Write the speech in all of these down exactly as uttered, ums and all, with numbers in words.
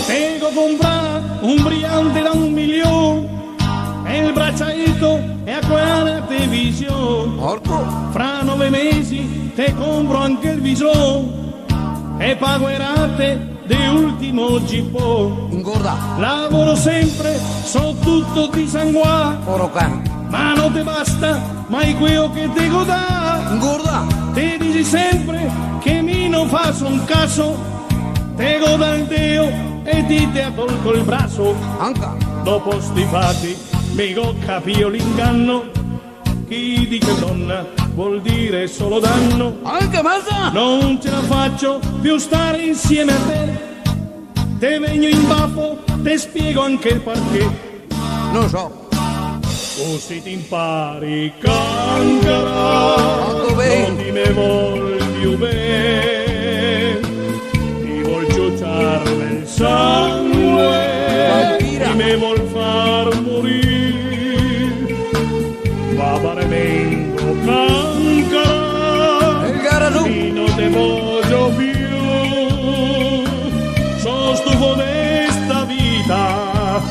Te go comprà un briante da un milion, e el braciaeto e a quela television. Porco! Fra nove mesi te compro anche el vison, e pago e rate de ultimo gipon. Ingorda. Lavoro sempre, so tuto disanguà. Poro can. Ma no te basta mai queo che te go dà. Ingorda. Te disi sempre che mi no faso un caso. Te go dà el deo e ti te ga tolto el braso. Anca. Dopo sti fati mi go capìo l'ingano. Chi dixe dona vol dire solo dano. Anca, masa! No ce la faso più stare insieme a te. Te vegno in bafo, te spiego anche el parché. No so. Cusì te impari, cancara. Fato ben. No ti me vol più ben. Ti vol ciuciarme el sangue. Vampira. Ti me vol far morir. Va baremendo, cancara. El gara no. Mi no te vojo più. So stufo de sta vita.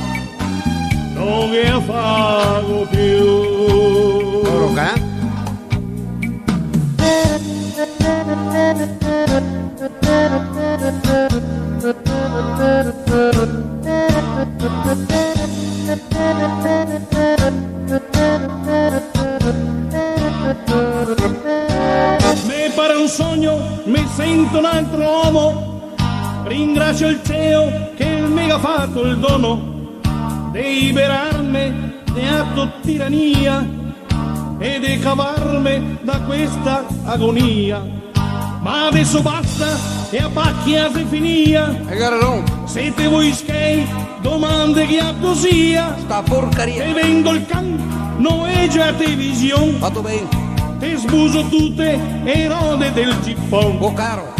No ghe a fago più. Poro can. Me pare un sogno, me sento un altro omo. Ringrasio el cielo che el me ga fato el dono de liberarme de sta tirania e de cavarme da questa agonia. Ma deso basta, e a pachia xe finia. E gara no. Se te vol schei, domandeghe a to zia. Sta porcaria. Te vendo el can, noegio a television. Fato ben. Te sbuso tute e rode del gipon. Oh, caro.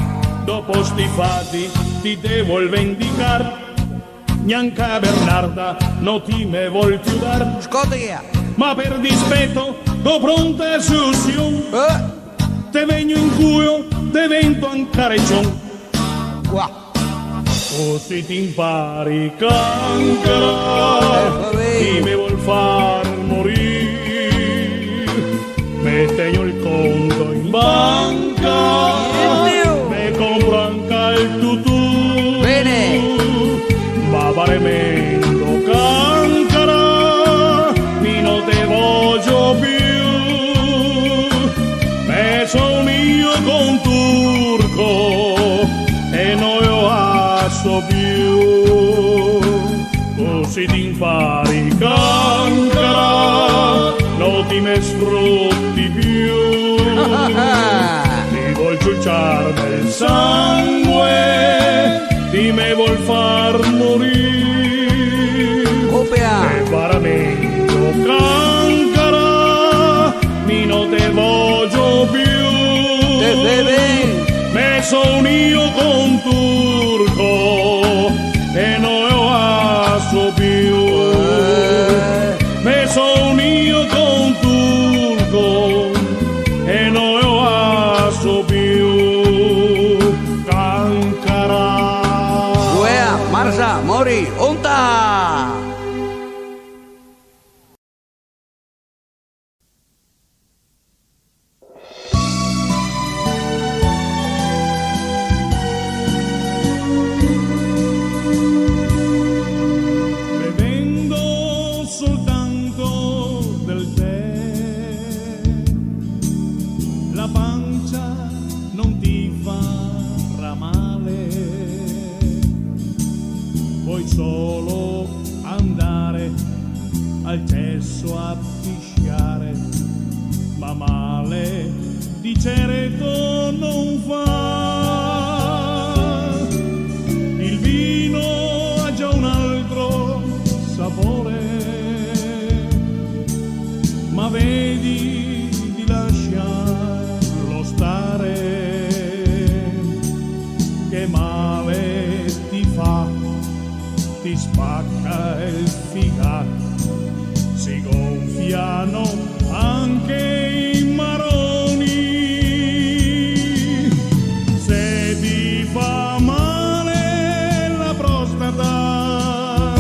Dopo sti fati ti te vol vendicar. Gnanca Bernarda no ti me vol più dar. Scote, yeah. Ma per dispeto go pronta a solusion. Eh? Te vegno in culo, te vento anca region. Qua. Cusì te impari, cancara. Eh, va ben. Chi me vol far morir. Me tegno el conto in banca. Dio. Me compro anca el tutù. Bene. Ma baremendo, cancara, mi no te vojo più. Me so unìo con Turco e no lo laso più. Cusì te impari, cancara, no ti me sfruti più. Ti vol ciuciarme el sangue, ti me vol far morir. Copia. E baremendo, cancara, mi no te vojo più. Te ve ben. Me so unìo con Turco e no lo laso più. Eh. Me so unìo con Turco e no lo laso più. Cancara. Uea, marsa, mori, onta! Bevendo soltanto del tè, la pancia non ti farà male, puoi solo andare al cesso a pisciare, ma male di certo non fa. Il vino ha già un altro sapore, ma vedi di lasciarlo stare, che male ti fa. Si spaca el figato, si gonfiano anche i maroni. Se ti fa male la prostata,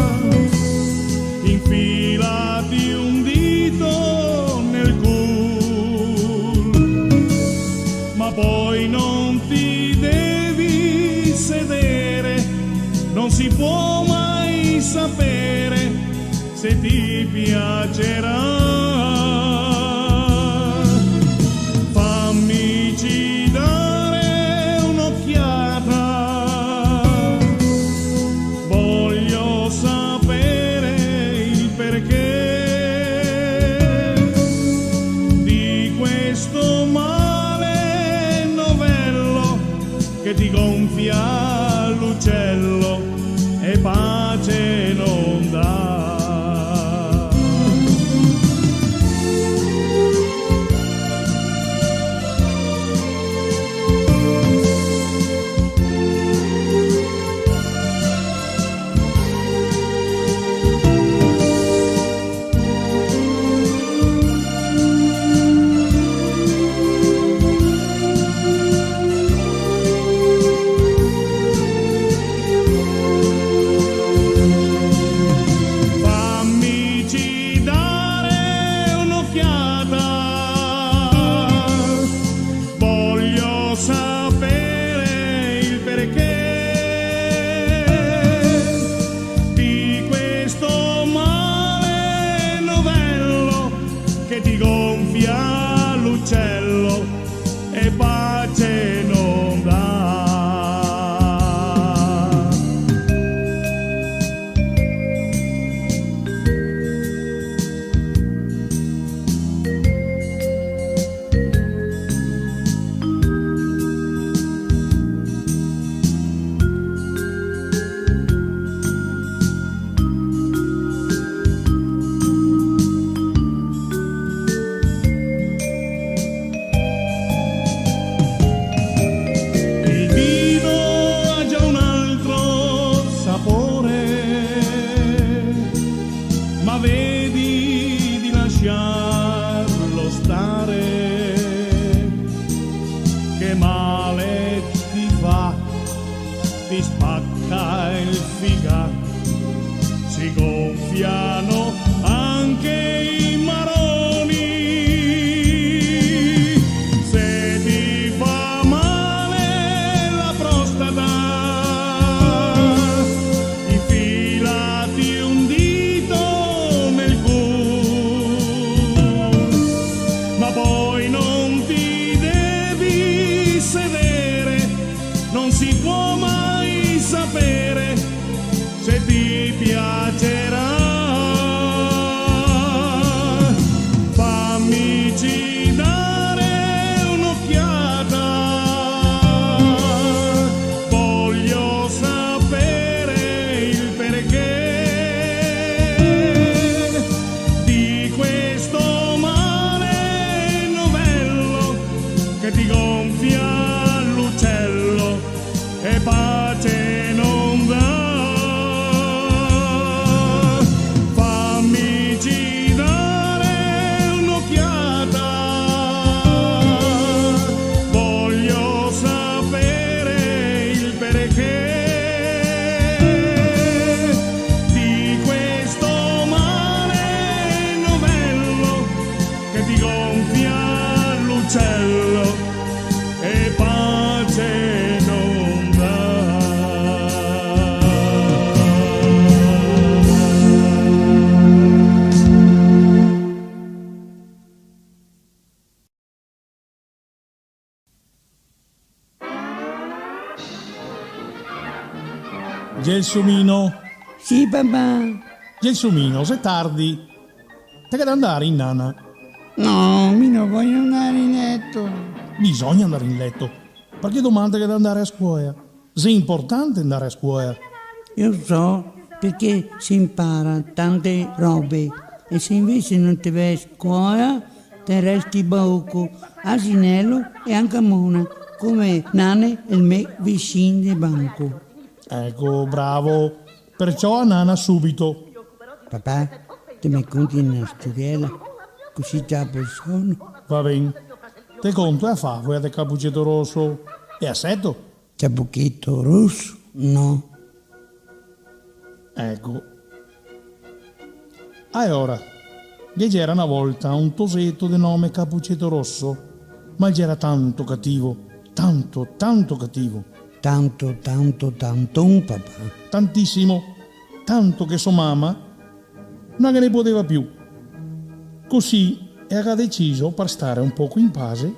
infilati un dito nel cul, ma poi non ti devi sedere, non si può mai sapere se ti piacerà. Fammici dare un'occhiata, voglio sapere il perché di questo male novello che ti gonfia l'uccello e pace non dà. Fammici dare un'occhiata, voglio sapere il perché di questo male novello che ti gonfia l'uccello e pace non dà. Il vino ha già un altro sapore, ma vedi di lasciarlo stare, che male ti fa, ti spacca il figato, si gonfiano anche i maroni. Se ti fa male la prostata, infilati un dito nel cul, ma poi non ti devi sedere, non si può mai sapere se ti piacerà. Fammici dare un'occhiata, voglio sapere il perché di questo male novello che ti gonfia l'uccello e pace non dà. Fammici dare un'occhiata, voglio sapere il perché di questo male novello che ti gonfia l'uccello e pace non dà. Gelsomino. Sì, papà. Gelsomino, xe tardi. Te ghe da ndare in nana? No, mi no vojo ndare in leto. Bisogna ndare in leto, parché doman te ghe da ndare a scuola. Xe inportante ndare a scuola. Lo so, parché se inpara tante robe, e se invese no te ve a scuola, te resti bauco, asinelo e anca mona, come Nane, el me vicin de banco. Eco, bravo. Perciò a nana subito. Papà, te me conti na storiela, cusì ciapo el sono? Va ben. Te conto a favola de Capuceto Roso. E aseto? Capuceto Roso? No. Eco. Alora, ghe gera na volta un toseto de nome Capuceto Roso, ma el gera tanto cativo, tanto, tanto cativo. Tanto, tanto, tanton, papà. Tantisimo, tanto che so mama no ghe ne podeva più. Cusì ela ga deciso, par stare un poco in pase,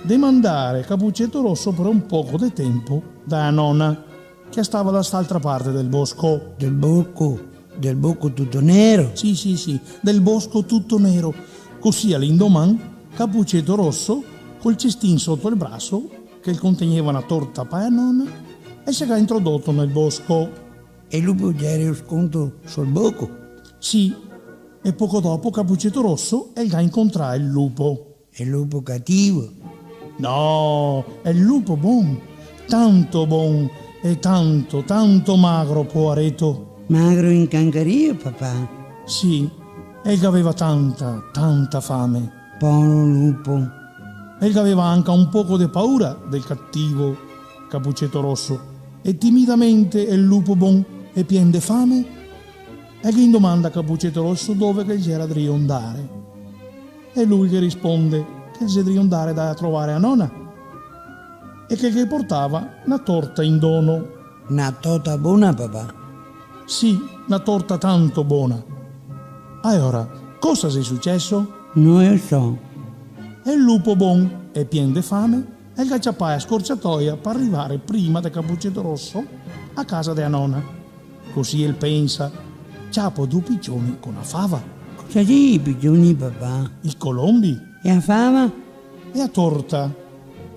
de mandare Capuceto Roso par un poco de tempo da la nona, che stava da st'altra parte del bosco. Del bosco, del bosco tuto nero? Sì, sì, sì, del bosco tuto nero. Cusì a l'indoman, Capuceto Roso, col cestin soto el braso, che el contegneva na torta pa la nona, el se ga introdoto nel bosco. E el lupo el gera sconto sul bosco? Sì, e poco dopo Capuceto Roso el ga incontrà el lupo. El lupo cativo? No, el lupo bon, tanto bon e tanto, tanto magro, poareto. Magro incancarìo, papà? Sì, el gaveva tanta, tanta fame. Poro lupo. El gaveva anca un poco de paura del cativo Capuceto Roso, e timidamente el lupo bon e pien de fame el ghe indomanda a Capuceto Roso dove che el gera drio ndare. E lu el ghe risponde che el xe drio ndare da trovare a nona e che el ghe portava na torta in dono. Na torta bona, papà? Sì, na torta tanto bona. Alora, cosa xe suceso? No lo so. E el lupo bon e pien de fame el ga ciapà la scorciatoia par rivare prima de Capuceto Roso a casa de la nona. Cusì el pensa: ciapo du picioni co na fava. Cosa xe i picioni, papà? I colombi. E la fava? E la torta.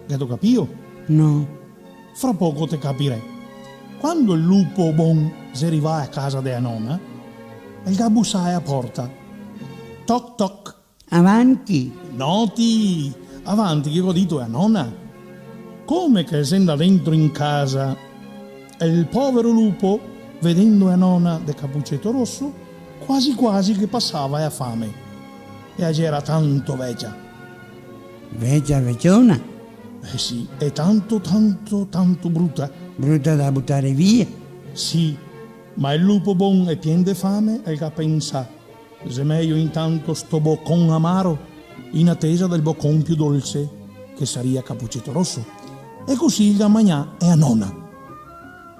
Gheto capìo? No. Fra poco te capirè. Quando el lupo bon xe rivà a casa de la nona, el ga busà a la porta. Toc toc. Avanti. No ti, avanti che go dito la nona. Come che el xe ndà dentro in casa, el povero lupo, vedendo la nona de Capuceto Roso, quasi quasi che pasava la fame. E la gera tanto vecia. Vecia, veciona? Eh sì, e tanto, tanto, tanto bruta. Bruta da butare via? Sì, ma el lupo bon e pien de fame el ga pensà: xe mejo intanto sto bocon amaro, in atesa del bocon più dolse, che saria Capuceto Roso. E cusì el ga magnà la nona.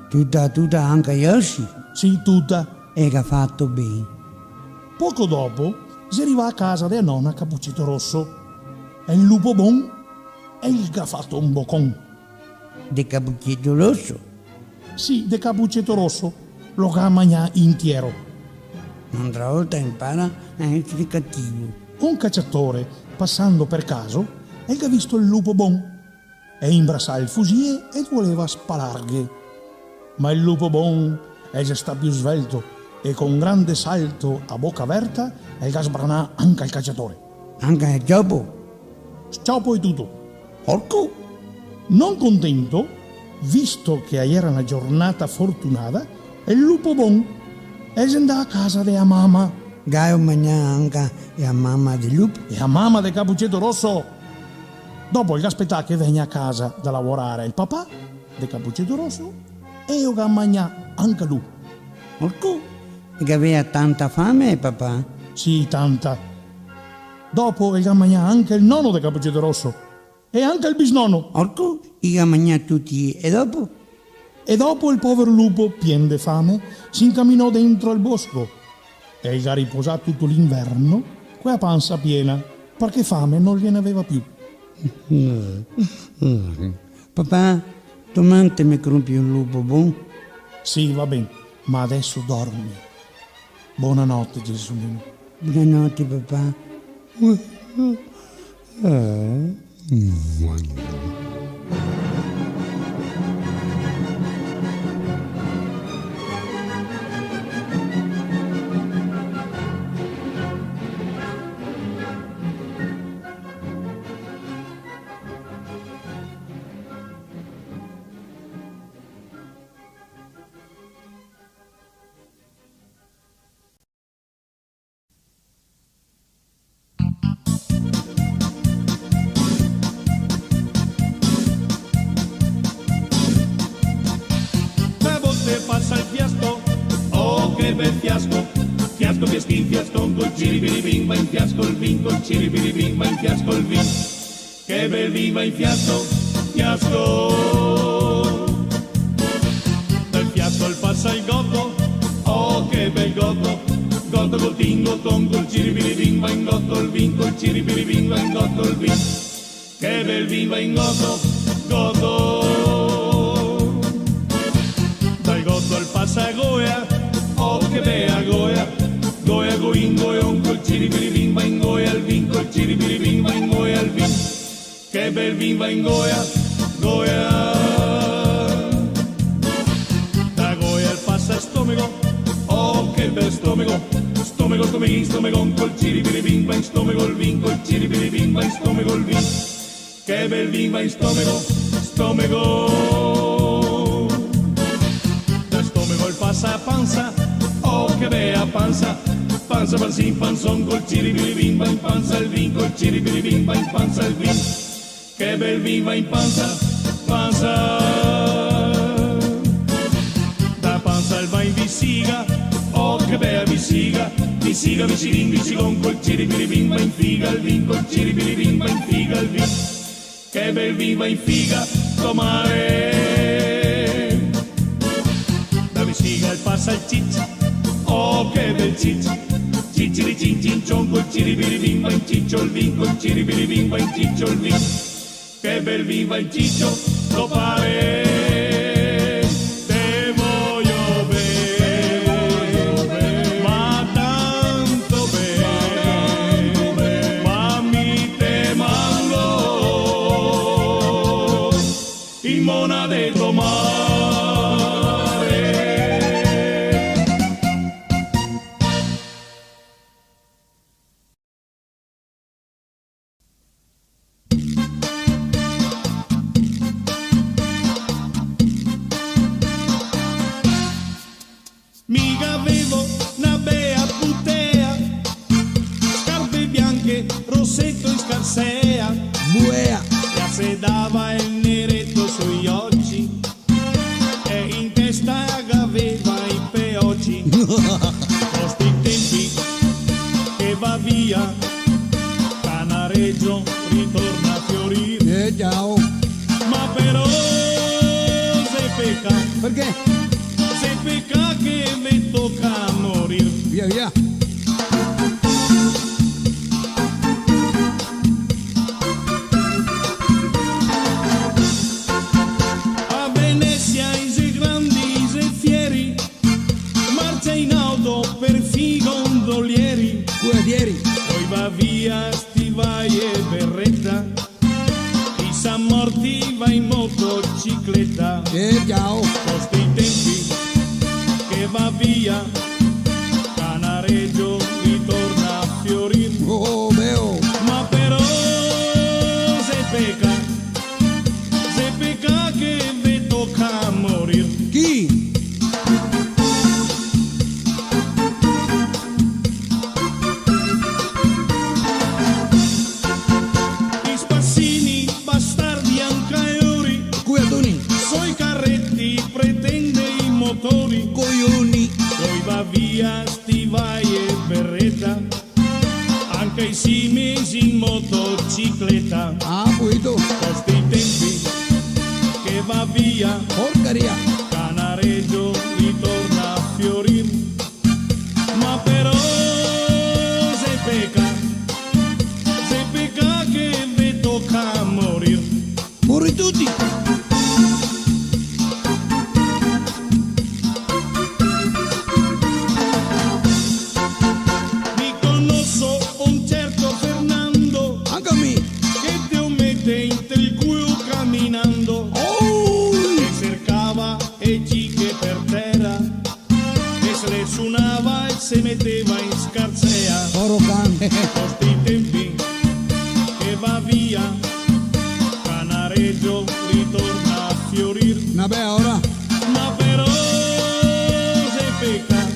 Tuta, tuta, anca i osi? Sì, tuta. E ga fato ben. Poco dopo, xe rivà a casa de la nona Capuceto Roso. E el lupo bon el ga fato un bocon. De Capuceto Roso? Sì, de Capuceto Roso, lo ga magnà intiero. N'altra volta impara a esare cativo. Un caciatore, pasando per caso, el ga visto el lupo bon, el inbrasà el fusie e el voleva spalarghe. Ma el lupo bon el xe stà più svelto e con grande salto a boca verta el ga sbranà anca el caciatore. Anca el ciopo? Sciopo e tuto. Orco! No contento, visto che la iera na giornata fortunada, el lupo bon el xe ndà a casa de la mama. Gało magnà anca la mama del lupo? E la mama de Capuceto Roso. Dopo el ga spetà che vegna a casa da lavorare el papà de Capuceto Roso e lo ga magnà anca lu. Orco! E gavea tanta fame, papà? Sì, tanta. Dopo el ga magnà anca el nono de Capuceto Roso e anca el bisnono. Orco! I ga magnà tuti e dopo? E dopo el povero lupo, pien de fame, se incaminò dentro al bosco e el ga riposà tuto l'inverno co la pansa piena, parché fame no ghe n'aveva più. Papà, doman te me conti un lupo bon? Sì, va ben, ma adeso dormi. Bonanote, Gelsomino. Bonanote, papà. Che bel fiasco, fiasco, fiaschin, fiascon, col ciribiribin va in fiasco el vin, col ciribiribin va in fiasco el vin. Che bel vin va in fiasco, fiasco. Dal fiasco el pasa el goto, oh che bel goto, goto, gotin, goton, col ciribiribin va in goto el vin, col ciribiribin va in goto el vin. Che bel vin va in goto, goto. Dal goto el pasa goea, oh che bea goea. Goea, goin, goeon, col ciribiribin va in goea el vin, col ciribiribin va in goea el vin. Che bel vin va in goea, goea. Da goea el pasa stomego, oh che bel stomego. Stomego, stomeghin, stomegon, col ciribiribin va in stomego el vin, col ciribiribin va in stomego el vin. Che bel vin va in stomego, stomego. Da stomego el pasa a pansa, oh che bea pansa. Pansa, pansin, panson, col ciribiribin va in pansa el vin, col ciribiribin va in pansa el vin. Che bel vin va in pansa, pansa. Da pansa el va in vesiga, oh che bea vesiga. Vesiga, vesighin, vesigon, col ciribiribin va in figa el vin, col ciribiribin va in figa el vin. Che bel vin va in figa, comare. Da vesiga el pasa el cic, oh che bel cic. Ciciri cin cin cion, col ciribiribin va in cicio el vin, col ciribiribin va in cicio el vin. Che bel vin va in cicio, compare. Te vojo ben, ma tanto ben, ma mi te mango in mona de to mare. Mi gavevo na bea putea, scarpe bianche, roseto in scarsea. Buea. E a se dava el nereto sui oci, e in testa gaveva i peoci. Costi tempi che va via, Canaregio ritorna a fiorir. Eh, ciao. Ma però xe peca. Parché? Xe peca che ve toca morir. Via, via. A Venesia i xe grandi, i xe fieri, marcia in auto perfin i gondolieri. Cusì, fieri. Poi va via stivai e bereta, i sa morti va in motocicleta. Eh, ciao. Costi tempi che va via, Canaregio ritorna a fiorir. Oh, beo. Ma però xe peca, xe peca che ve toca morir. Chi? I spasini bastardi anca lori, coioni, sui careti pretende i motori. Coioni. Poi va via stivai e bereta, anca i simesi in motocicleta. Ah, puito. Costi tempi che va via, porcaria, Canaregio ritorna a fiorir. Ma però xe peca, xe peca che ve toca morir. Muri tuti! Mi conoso un certo Fernando, anca mi, che te lo mete inte el culo caminando. Oh! E sercava e ciche per tera, e se le sunava e se meteva in scarsea. Poro can. Costi tempi che va via, Canaregio ritorna a fiorir. Na bea ora. Ma però xe peca,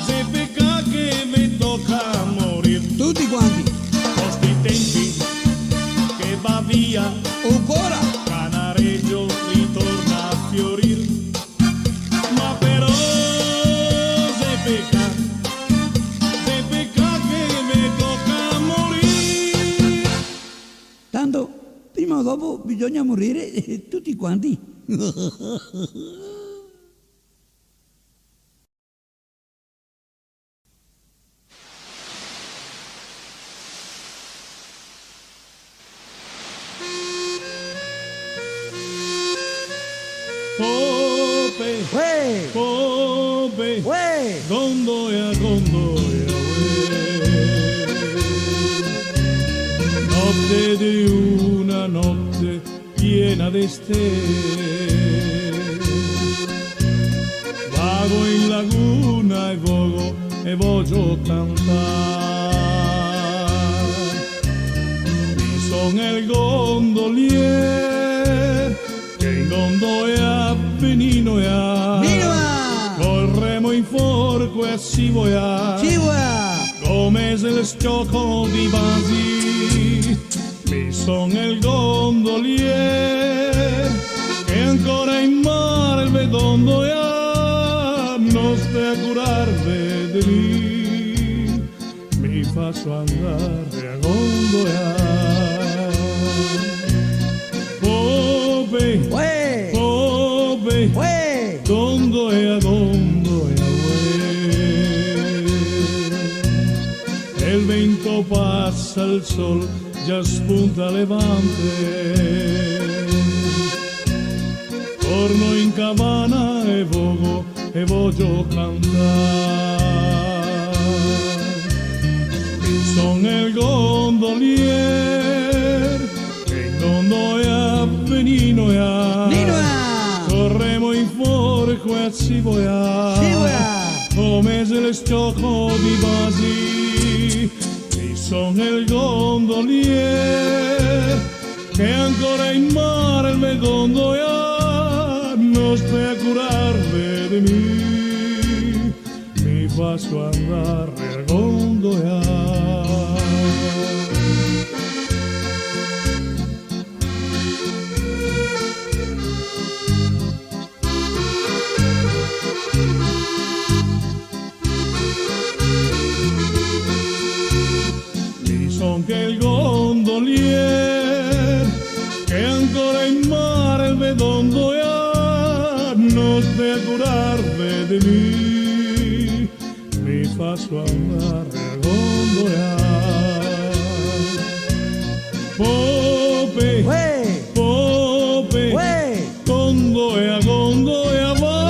xe peca che ve toca morir. Tuti quanti. Costi tempi che va via, ancora, Canaregio ritorna a fiorir. Ma però Pecà, xe pecà che me toca morir. Tanto, prima o dopo, bisogna morire, eh, tuti quanti. Pope, uè! Pope, uè! Gondoea, gondoea, uè. Note de luna, note piena de stele. Vago in laguna e vogo e vogio cantar. Mi son el gondolier che in gondoea, Ninoea, Ninoea! Corremo in forco e a scivoea. Scivoea! Come se el s-cioco di basi. Mi son el gondolier che ancora in mare el ve dondoea, no sté a curarve de mi, mi faso andare a gondoea. Pope, uè! Pope, uè! Gondoea, gondoea, uè. El vento pasa, el sol già spunta a levante. Torno in cabana e vogo e vogio cantar. Mi son el gondolier, e in gondoea, Ninoea. Ninoea! Corremo in forco e a scivoea. Scivoea! Come se el s-cioco di basi. Mi son el gondolier che ancora in mare el ve dondoea, no sté a curarve de mi, mi faso andare a gondoea. Mi son che el gondolier che ancora in mare el ve dondoea, no sté a curarve de mi, mi faso andare a gondoea. Pope, uè! Pope, uè! Gondoea, gondoea, va.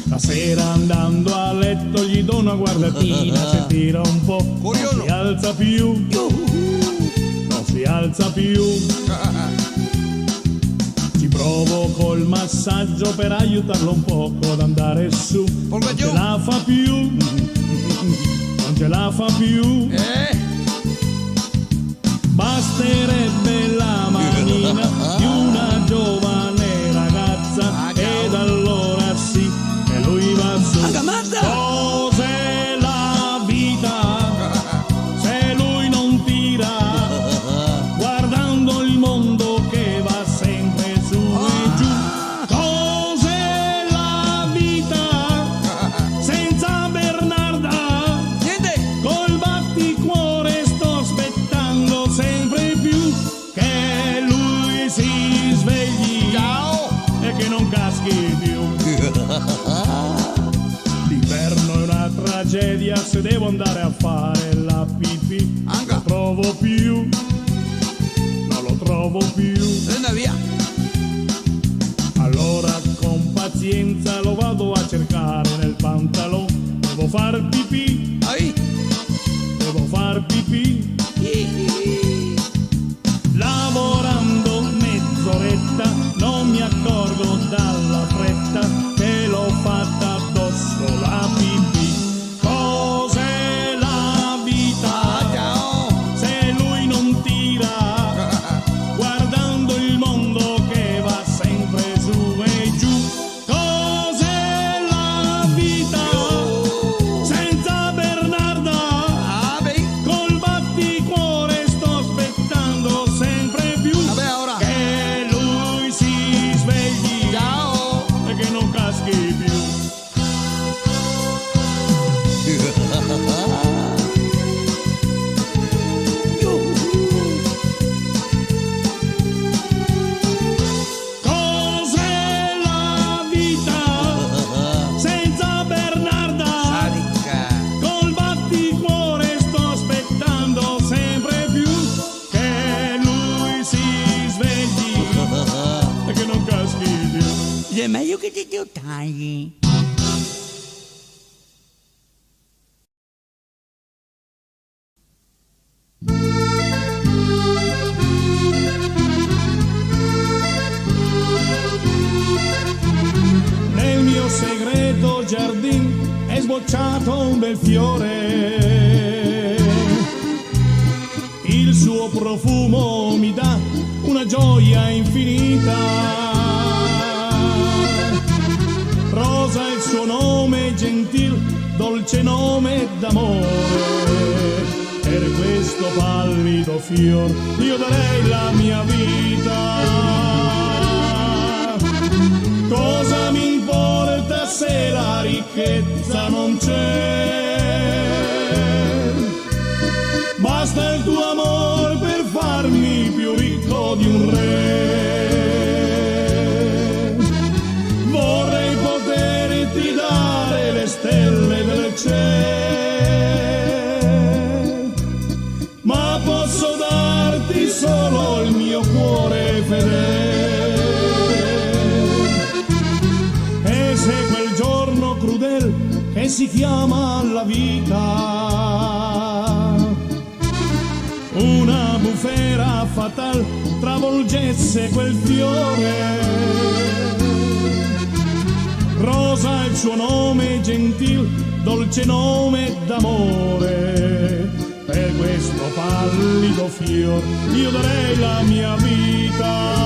Stasera andando a letto gli do una guardatina, se tira un po', non si alza più, non si alza più. Ci provo col massaggio per aiutarlo un poco ad andare su. Non ce la fa più, non ce la fa più. Eh? Basterebbe la manina di una giovane ragazza, ed allora sì che lui va su. Cos'è la vita se lui non tira, guardando il mondo che va sempre su e giù? Cos'è la vita senza Bernarda? Niente! Col batticuore sto aspettando sempre più che lui si svegli, ciao, e che non caschi più. L'inverno è una tragedia, se devo andare a fare la pipì, anca, non lo trovo più, non lo trovo più. E via. Allora con pazienza lo vado a cercare nel pantalon. Devo far pipì. Ai. Devo far pipì. Lavorando mezz'oretta, non mi accorgo dalla fretta che l'ho fatta addosso la pipì. Cos'è la vita se lui non tira, guardando il mondo Xe mejo che te, te lo tagli. Nel mio segreto giardin è sbocciato un bel fiore. Il suo profumo mi dà una gioia infinita. Rosa è il suo nome gentil, dolce nome d'amore. Per questo pallido fior io darei la mia vita. Cosa mi importa se la ricchezza non c'è? Basta il tuo amor per farmi più ricco di un re. Vorrei poterti dare le stelle del cielo, ma posso darti solo il mio cuore fedele. E se quel giorno crudel che si chiama la vita, una bufera fatal travolgesse quel fiore. Rosa è il suo nome gentil, dolce nome d'amore. Per questo pallido fior io darei la mia vita.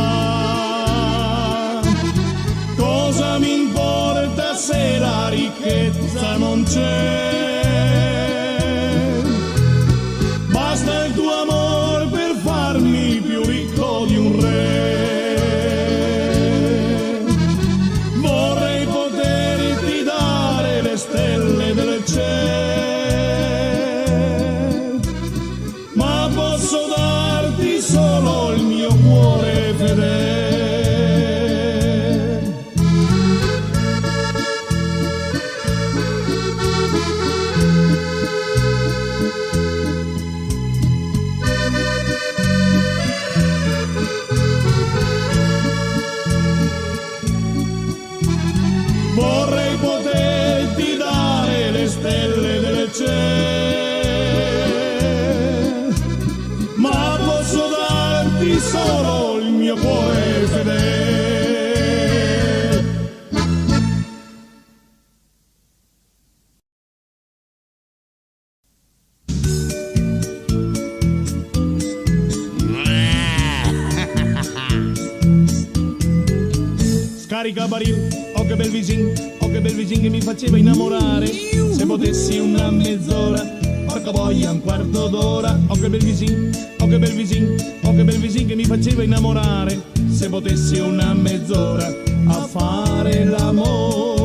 Cosa mi importa se la ricchezza non c'è? Basta il tuo amor per farmi più ricco di un re. Vorrei poterti dare le stelle del cielo, ma posso darti solo il mio cuore fedele. Vorrei poterti dare le stelle del cielo, ma posso darti solo il mio cuore fedele. Scaricabaril, oh che bel visin, oh che bel visin che mi faceva innamorare. Se potessi una mezz'ora, porca boia, un quarto d'ora, oh che bel visin, oh che bel visin, oh che bel visin che mi faceva innamorare. Se potessi una mezz'ora a fare l'amore.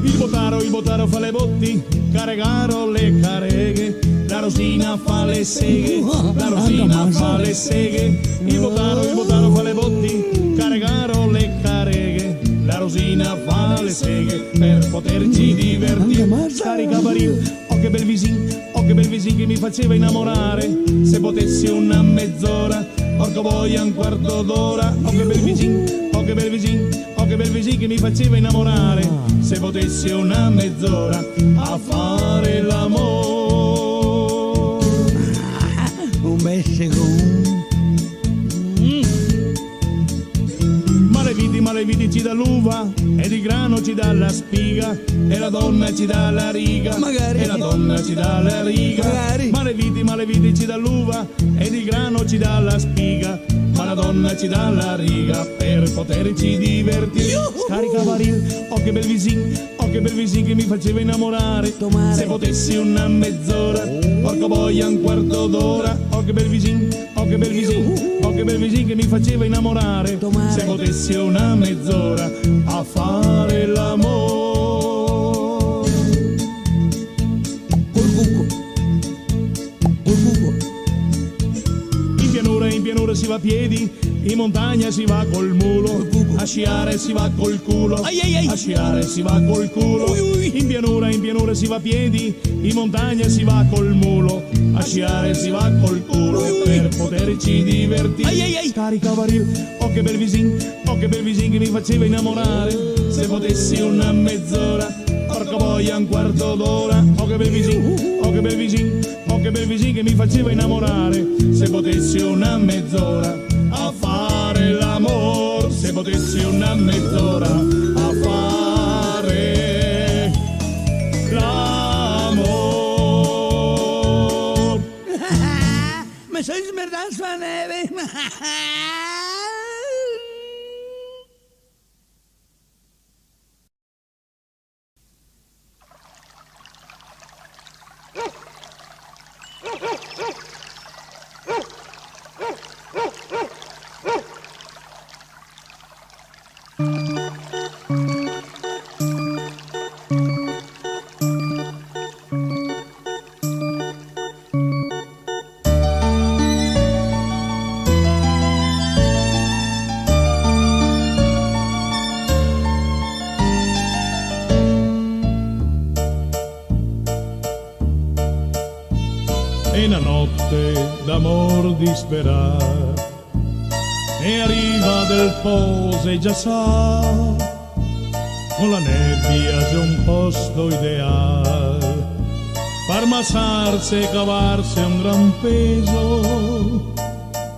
Il botaro, il botaro fa le boti, caregaro le careghe, la rosina fa le seghe, la rosina fa le seghe. Il botaro, il botaro fa le boti, caregaro le careghe, la rosina fa le seghe per poterci divertire. Scaricabaril, oh che bel visin, oh che bel visin che mi faceva innamorare. Se potessi una mezz'ora, porca boia, un quarto d'ora. Oh che bel visin, oh che bel visin, oh che bel visin che mi faceva innamorare. Se potessi una mezz'ora a fare l'amore. Un bel secondo. Maleviti, maleviti ci dà l'uva e di grano ci dà la spiga, e la donna ci dà la riga. Magari. E la donna ci dà la riga. Magari. Maleviti, maleviti ci dà l'uva e di grano ci dà la spiga, ma la donna ci dà la riga per poterci divertire. Iuhu! Scaricabaril, oh che bel visin, oh che bel visin che mi faceva innamorare. Se potessi una mezz'ora, porca boia, un quarto d'ora, oh che bel visin, oh che bel visin, oh che bel visin che mi faceva innamorare. Se potessi una mezz'ora a fare l'amore. Col buco. Col buco. In pianura, in pianura si va a piedi, in montagna si va col mulo, col buco. A sciare si va col culo, ai, ai, ai. A sciare si va col culo. Ui, ui. In pianura, in pianura si va a piedi, in montagna si va col mulo, a sciare si va col culo e per poterci divertire. Ai, ai, ai! Cari cavaril, oh che bel visin, oh che bel visin che mi faceva innamorare. Se potessi una mezz'ora, porca boia, un quarto d'ora. Oh che bel visin, oh che bel visin, oh che bel visin che mi faceva innamorare. Se potessi una mezz'ora a fare l'amor, se potessi una mezz'ora a fare l'amor. Me so smerdà su la neve. E na note d'amor disperà, e a riva del Po xe già sa, co la nebia xe un posto ideal, par masarse e cavarse un gran peso.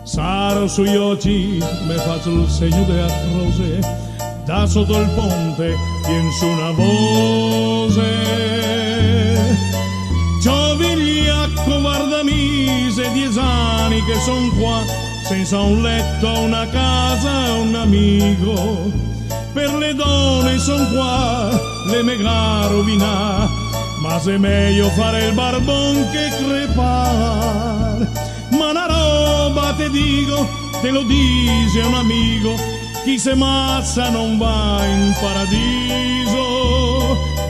Saro sui oci, me faso el segno de a crose, da soto el ponte vien su na voxe. Ciò vigliaco, varda mi, xe diez ani che son qua, sensa un leto, una casa e un amigo. Per le done son qua, le me ga rovinà, ma xe mejo fare el barbon che crepar. Ma na roba te digo, te lo dixe un amigo, chi se masa no va in paradiso.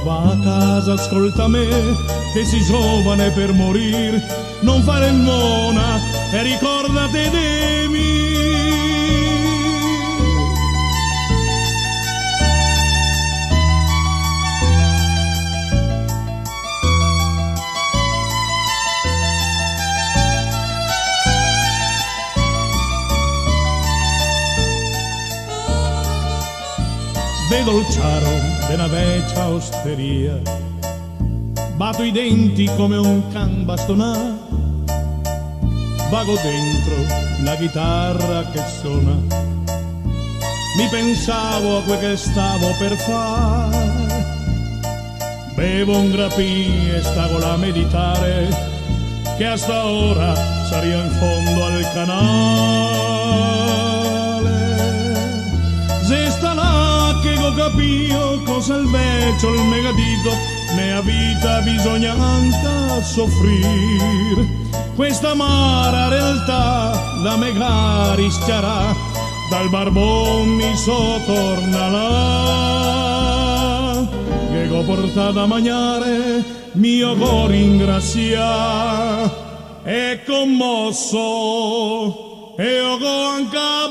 Va a casa, scolta me, te si zovane per morir, no fare mona e ricordate de mi. Vedo el ciaro de na vecia osteria, bato i denti come un can bastonà, vago dentro na ghitara che sona, mi pensavo a quel che stavo per far. Bevo un grapin e stago là a meditare, che a sta ora saria in fondo al canale. Xe sta là che go capìo cosa el vecio el me ga dito, ne a vita bisogna anca sofrir. Questa amara realtà la me ga risciarà, dal barbon mi so torna là, che go portà da magnare, mi o go ringrasià, e comoso, e o go anca